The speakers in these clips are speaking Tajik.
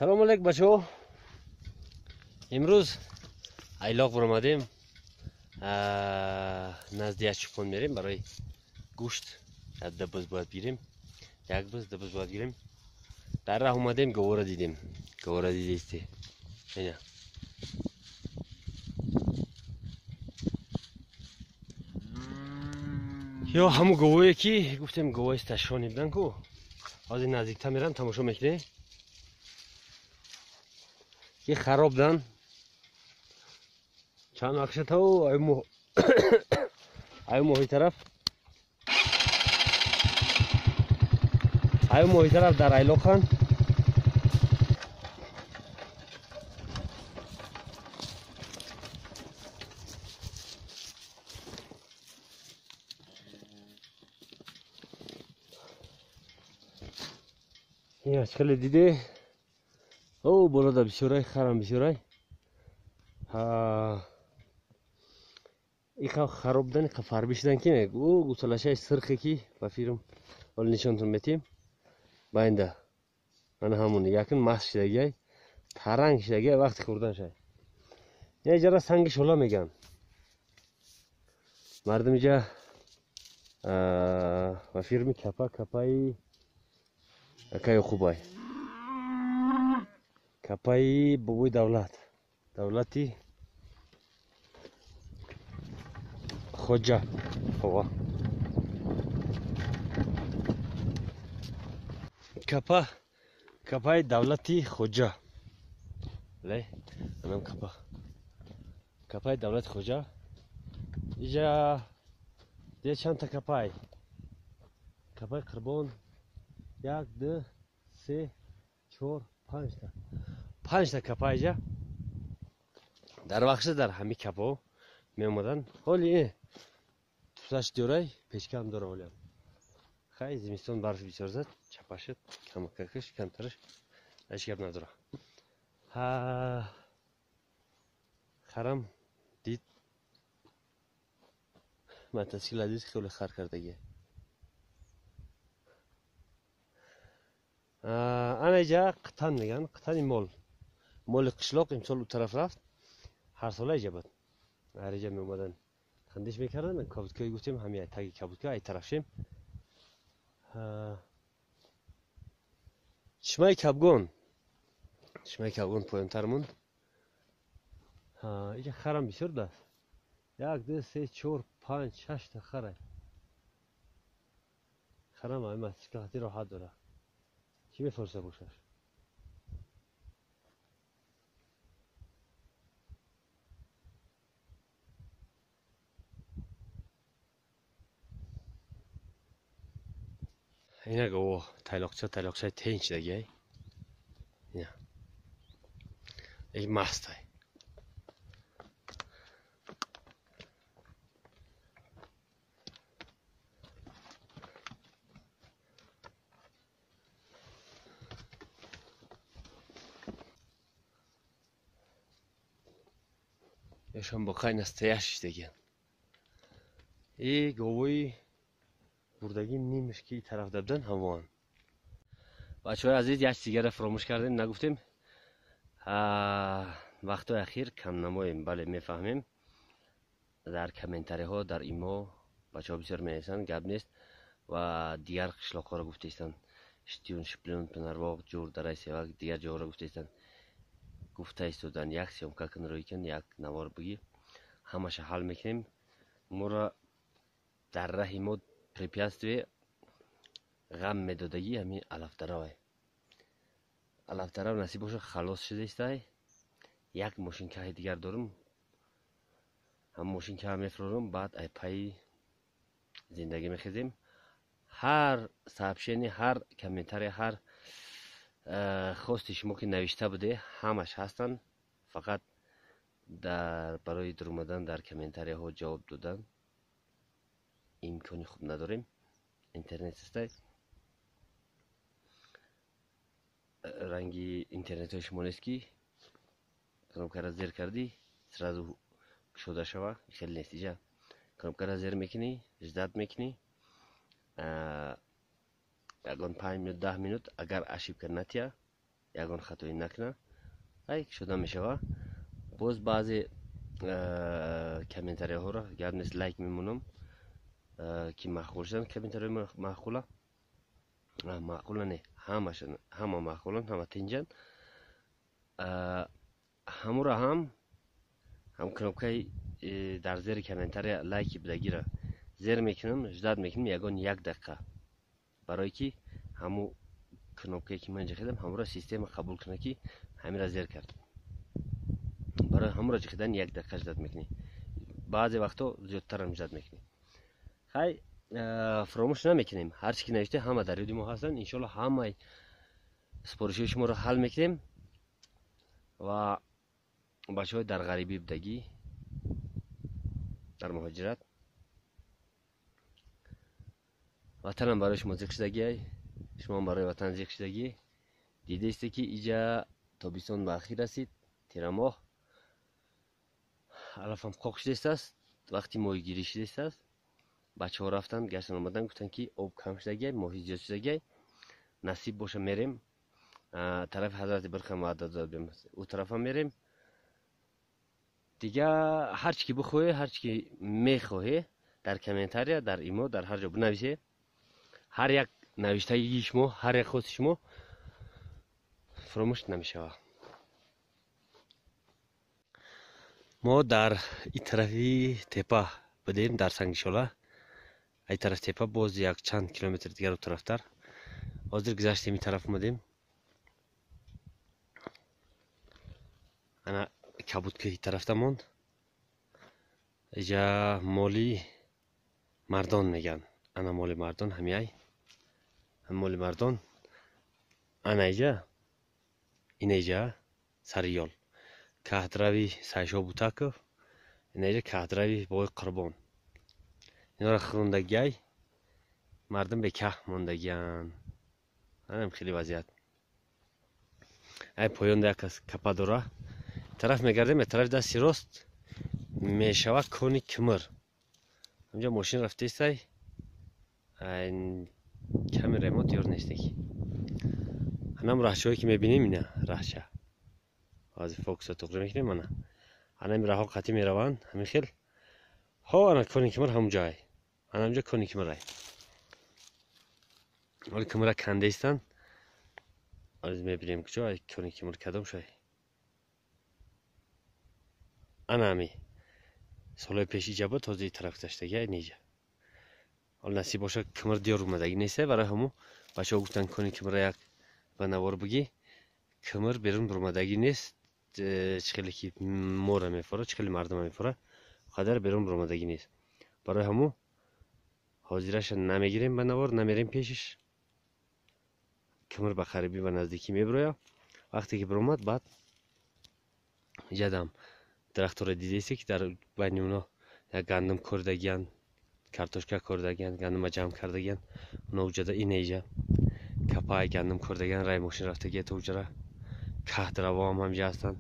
Салом алейк бачаҳо. Имрӯз айлоқ баромадем. Назди як чӯпон мерем барои гӯшт. Ду буз бояд гирем. Як буз, ду буз бояд гирем. Дар раҳ омадем, говора дидем. Говора дидисте. Ина. Ё ҳамун говое ки гуфтем говои сташони будан ку. Ҳозир наздиктар мерам, тамошо мекунем. Ки хароб дан. Чанд вақт то аю моҳи тараф. Аю моҳи тараф дар айлоқан. Хеле диде. О, болода бисёрай, харам бисёрай. Иқа хароб дан, иқа фарби шудан ки о, гусалашаи сирхе ки ба фирм ҳол нишонтон метим. Байнда. Ана ҳамон якин маст шудагиай, таранг шудагиай вақти хӯрдан шай. Я иҷара санги шола меган. Мардум иҷа ба фирми капа капаи акаи хубай. Капаи бобои давлат. Давлати Хоҷа. Ова. Капа капаи давлати Хоҷа. Ле, анам капа. Капаи давлати Хоҷа. Иҷа де чанд та капай. Капаи Қурбон. 1, 2, 3, 4, 5 та. 5 та капа иҷа. Дар вақти дар ҳами капо меомадан. Ҳоли тусаш дорай, печкам дора ҳолиам. Хай зимистон барф бисёр зад, чапа шуд, камакакаш, камтараш, ҳеҷ гап надора. Харам дид. Мотосикл дид, хеле хар кардагӣ. Ана иҷа қитан меган, қитани мол. Моли қишлоқ имсол у тараф рафт. Ҳар сола иҷа буд. Ҳар иҷа меомадан. Хандиш мекардан, кабудкаи гуфтем, ҳами таги кабудка ай тарафшем. Чишмаи Кабгон. Чишмаи Кабгон поёнтар монд. Иҷа харам бисёр даст. 1, 2, 3, 4, 5, 6 та харай. Харам ай мотосиклати роҳат дора. Чӣ мефорса бошаш? Ина гово тайлоқча, тайлоқчаи тенч дагиай. Ина. Эй мастай. Ёшон боқай настоящий дагиан. Э говои бурдагӣ нимаш ки тараф дабдан ҳамоан. Бачаҳои азиз, як чиз дигарро фаромӯш кардем, нагуфтем. Вақтҳои ахир кам намоем, бале мефаҳмем. Дар комментариҳо, дар имо бачаҳо бисёр менависанд, гап нест ва дигар қишлоқҳоро гуфтаистанд. Штиюн, Шиплюн, Панарвоқ, Ҷур, Дараи Севак, дигар ҷоҳоро гуфтаистанд. Гуфта истодан, як съёмка кун, рӯй кун, як навор бигир, ҳамаша ҳал мекунем. Моро дар раҳи мо препятствие ғам медодагӣ ҳамин алафдаравай. Алафдарав насиб боша халос шудаистай. Як мошинкаи дигар дорум. Ҳам мошинкаро мефурорам, баъд ай пайи зиндагӣ мехезем. Ҳар сообщение, ҳар комментария, ҳар хости шумо ки навишта буде, ҳамаш ҳастанд. Фақат дар барои дуромадан дар комментарияҳо ҷавоб додан имкони хуб надорем. Интернет ҳастай. Ранги интернетҳои шумо нест ки кнопкаро зер кардӣ, сразу кушода шава, хеле нест иҷа. Кнопкаро зер мекунӣ, ждать мекунӣ. Ягон 5 минут, 10 минут агар ошибка натия, ягон хатоӣ накуна. Ай шуда мешава. Боз баъзе комментарияҳоро гап нест, лайк мемонам, ки маъқул шудан комментарияҳои маъқула. Маъқула не, ҳама маъқулан, ҳама тинҷан. Ҳамура ҳам кнопкаи дар зери комментария лайки будагира зер мекунам, ждать мекунам ягон як дақиқа, барое ки ҳаму кнопкае ки ман ҷихидам ҳамура система қабул кунад ки ҳамира зер кард. Барои ҳамура ҷихидан як дақиқа ждать мекунӣ, баъзе вақтҳо зиёдтарам ждать мекунӣ. Хай, фаромӯш намекунем, ҳар чи ки навишта ҳама дар ёди мо ҳастанд. Иншоалло ҳамаи супоришҳои шуморо ҳал мекунем ва бачаҳои дар ғарибӣ будагӣ, дар муҳоҷират, ватанам барои шумо зиқ шудагиай, шумоам барои ватан зиқ шудагӣ. Дидаисте ки иҷа тобистон ба ахир расид, тирамоҳ, алафам қоқ шудааст, вақти моҳигирӣ шудааст. Бачаҳо рафтанд, гаштан омадан, гуфтанд ки об кам шудагиай, моҳӣ зиёд шудагиай, насиб боша мерем тарафи ҳазрати Бирхам ваъда додем, ӯ тарафам мерем. Дига ҳар чи ки бихоҳе, ҳар чи ки мехоҳе дар комментария, дар имо, дар ҳар ҷо бинависе. Ҳар як навиштагии шумо, ҳар як хости шумо фаромӯш намешавад. Мо дар ин тарафи тепа будем, дар Сангишола. Ай тараф тепа боз як чанд километр дигар у тарафтар. Ҳозир гузаштем, ин тараф омадем. Ана кабудка ин тарафта монд. Иҷа моли мардон меган. Ана моли мардон ҳамиай. Моли мардон. Ана иҷа, ина иҷа сари ёл. Каҳдрави Сайшо Бутаков, ина иҷа каҳдрави Бобои Қурбон. Инора хӯрондагиай, мардум бекаҳ мондагиян. Анам хеле вазъият. Ай поёнда як кас капа дора. Тараф мегардем, тарафи дасти рост мешавад кони Кимир. Ҳамҷа мошин рафтаистай. Камераи мо диёр нестеки. Анам раҳчаҳое ки мебинем, ина раҳча. Баъзе фокуса туғри мекунем, ана. Анам раҳҳо қатъӣ мераванд, ҳамин хел. Ҳо, ана кони Кимир ҳамон ҷой. Ана ҳамҷо кони Кимир ай. Ҳоли Кимира кандаистанд. Ҳозир мебинем куҷо ай кони Кимир кадом шай. Ана ҳами. Солҳои пеш иҷа буд, ҳозир ин тараф гузаштагӣ, ай неҷа. Ҳол насиб бошад Кимир диёр омадагӣ нестай, барои ҳамун бачаҳо гуфтанд кони Кимира як ба навор бигӣ. Кимир берун баромадагӣ нест, чӣ хеле ки мора мефора, чӣ хеле мардума мефора, қадар берун баромадагӣ нест. Барои ҳамун ҳозираша намегирем ба навор, намерем пешиш. Кимир ба қарибӣ ба наздикӣ мебирояд. Вақте ки баромад, баъд иҷадам дарахтҳоро дидаисте ки дар байни оно як гандум кордагиянд, картошка кордагиянд, гандума ҷамъ кардагиянд. Оно уҷада ина иҷа капай гандум кордагиянд, рай мошин рафтагия то уҷара. Каҳдравоам ҳамҷа ҳастанд.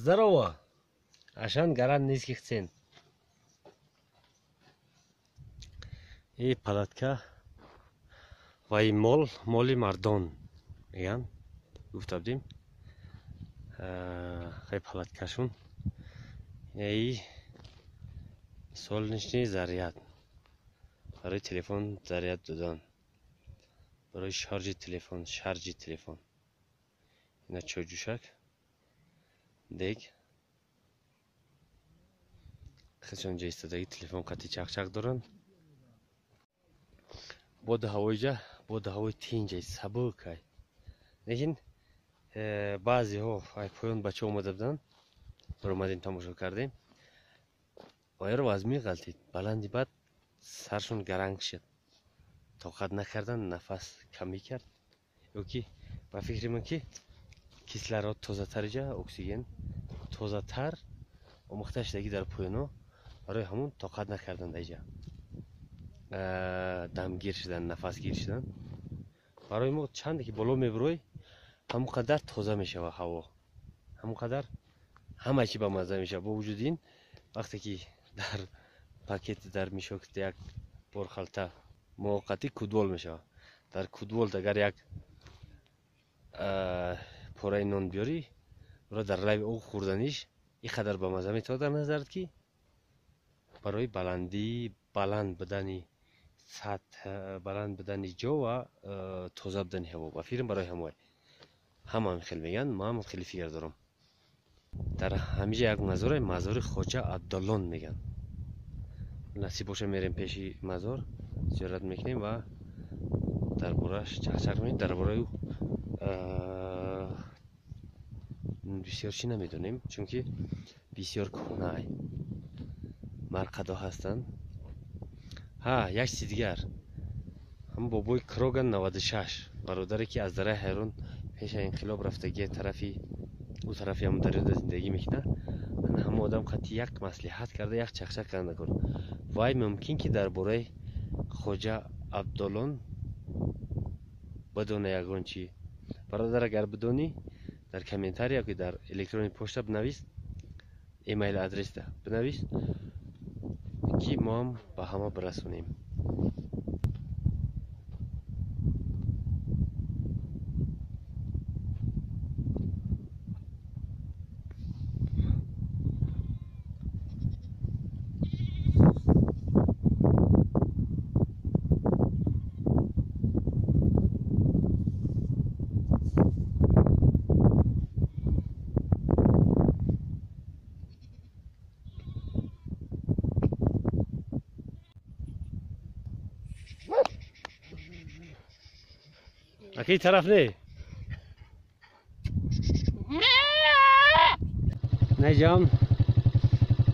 Здорово! Ашан гарант низких цен. И палатка ва и мол, моли мардон меган. Гуфта будем. Хай палаткашун. И солнечный заряд. Барои телефон заряд додан. Барои шаржи телефон, шаржи телефон. Ина чойҷӯшак. Дег. Хеле ҷо истодаги телефон қати чақчақ доранд. Боду ҳавои ҷа, боду ҳавои тинҷай, сабукай. Лекин Баъзеҳо ай поён бача омада буданд, баромадем, тамошо кардем. Вайро вазмин ғалтид, баланди баъд саршон гаранг шуд, тоқат накардан, нафас камӣ кард. Ё ки ба фикри ман ки кислород тозатар иҷа, оксиген тозатар омӯхта шудагӣ дар поёно, барои ҳамун тоқат накарданд иҷа, дамгир шудан, нафасгир шудан. Барои мо чанде ки боло мебурой, ҳамон қадар тоза мешава ҳаво, ҳамон қадар ҳама чи ба мазза мешава. Бо вуҷуди ин вақте ки дар пакет, дар мишок як бор халта муваққатӣ кудвол мешава. Дар кудвол агар як пораи нон биёрӣ, ӯро дар лаби об хӯрданиш ин қадар ба мазза метавад дар назарат, ки барои баландӣ, баланд будани сатҳ, баланд будани ҷо ва тоза будани ҳаво. Ба фикрам барои ҳамоай ҳама ҳам хел мегӯянд, ман ҳам хеле фикр дорам. Дар ҳамиҷа як мазоре, мазори Хоҷа Абдуллон мегӯянд. Насиб боша мерем пеши мазор, зиёрат мекунем ва дар борааш чақчақ мекунем. Дар бораи ӯ бисёр чӣ намедонем, чунки бисёр кӯҳнаай, марқадо ҳастанд. Ҳа, як чизи дигар, ҳам бобои Кроган 96, бародаре ки аз дараи Ҳайрон пеша инқилоб рафтагӣ тарафи ӯ тарафи ҳамон дарёда зиндагӣ мекунад, ана ҳамон одам қати як маслиҳат карда, як чақчақ карда накун. Вай мумкин ки дар бораи Хоҷа Абдуллон бидона ягон чӣ. Бародар, агар бидонӣ, дар комментария ё ки дар электронный почта бинавис, эмайл адреста бинавис, ки мо ҳам ба ҳама бирасонем. Аки тараф не? Наҷам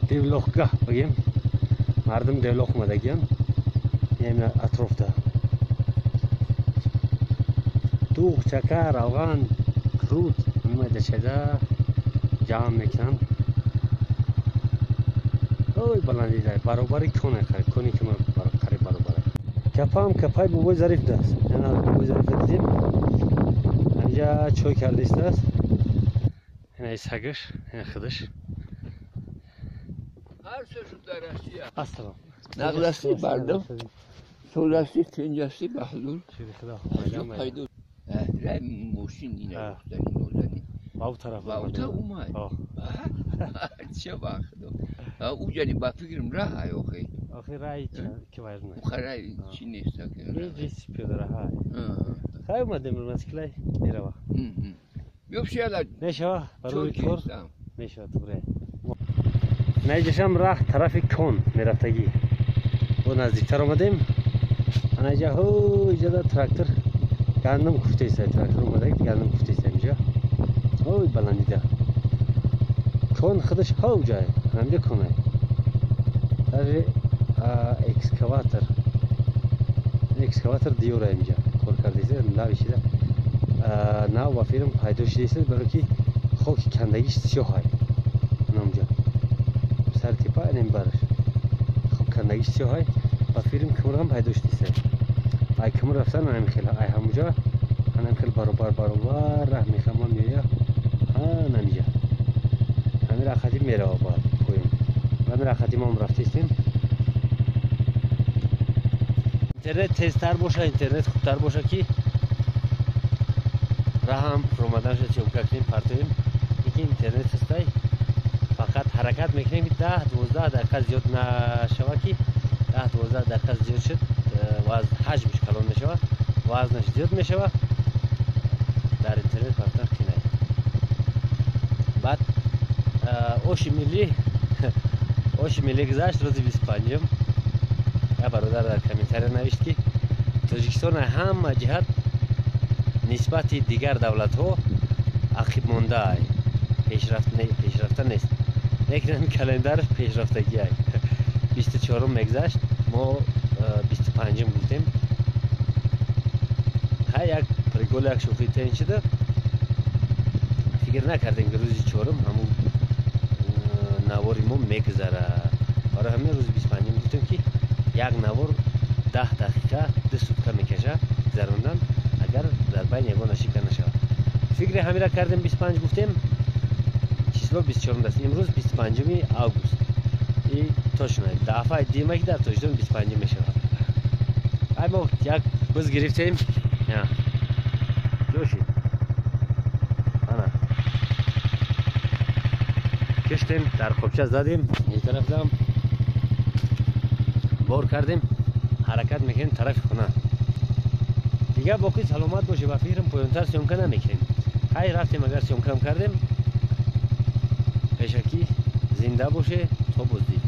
девлоқгоҳ бигем. Мардум девлоқ омадагиан. Яъне атрофда. Дуғ, чака, равған, қурут майдачада ҷамъ мекунанд. Ой, баландида баробари коне, кони ки қариб баробара. Капам капай бобои Зариф даст. Яна бобои Зариф дидем. Ҳамҷа чой кардистааст. Ина сагаш, ина худаш. Ҳар се шуд дар Россия. Ассалом. Нағласти бардам. Соласти, тинҷасти баҳдур. Шири худо. Пайдо. Рай мошин ина гуфтани нозани. Ба у тараф. Ба у тараф умай. Ча бахудо. Уҷани ба фикрам раҳ ай охи. Охи рай ки вайрна. Ухарай чи нест аки. Ҳеҷ пиёда раҳ. Хай омадем Москвай мерава. Биёбшиала. Мешава барои кор. Мешава туре. Наиҷашам раҳ тарафи кон мерафтагӣ. Бо наздиктар омадем. Анаиҷа ҳо иҷада трактор гандум куфтеста, трактор омада гандум куфтеста инҷа. Ой баландида. Кон худаш ҳо ҷай, ҳамҷа конай. Даже экскаватор. Экскаватор диёра инҷа кор кардеста, навишида. Нав ба фирм пайдо шудеста, барои ки хоки кандагиш сиёҳай. Анамҷа. Сар тепа инем бараш. Хок кандагиш сиёҳай, ба фирм кимрам пайдо шудеста. Ай кимр рафтан анам хел, ай ҳамуҷа анам хел баробар баробар раҳ мехама меоя. Анамҷа. Ҳамин рахати мерава ба поён. Ҳамин рахати мо ҳам рафтестем. Интернет тезтар боша, интернет хубтар боша ки раҳам ромаданша съёмка кунем, партоем. Лекин интернет ҳастай, фақат ҳаракат мекунем ки 10-12 дақиқа зиёд нашава, ки 10-12 дақиқа зиёд шуд, вазн ҳаҷмш калон мешава, вазнаш зиёд мешава, дар интернет партан қинай. Баъд оши миллӣ, оши миллӣ гузашт рӯзи 25-ум. Як бародар дар комментария навишт ки Тоҷикистон ҳама ҷиҳат нисбати дигар давлатҳо Ақиб мондаай, пешрафта нест, лекин ҳамин календар пешрафтагиай. 24-ум мегзашт, мо 25-ум гуфтем. Ҳай, як прикол, як шӯхӣ тен шуда. Фикр накардем, ки рӯзи чорум ҳамун навори мо мегузара. Барои ҳамин рӯзи 25-ум гуфтем, ки як навор 10 дақиқа, 2 сутка мекаша гузарондан, агар дар байн ягон ошибка нашавад. Фикри ҳамира кардем, 25 гуфтем, число 24-ум аст. Имрӯз 25-уми август и точно дафъаи дима, ки дар Тоҷикистон 25-ум мешавад. Ай, мо як буз гирифтем, ҷошид, ана киштем, дар қобча задем, ин тарафдам бор кардем, ҳаракат мекунем тарафи хона. Дигар боқӣ саломат боше. Ба фикрам, поёнтар съёмка намекунем. Хайр, рафтем, агар съёмкам кардем пешакӣ. Зинда боше, то боздид.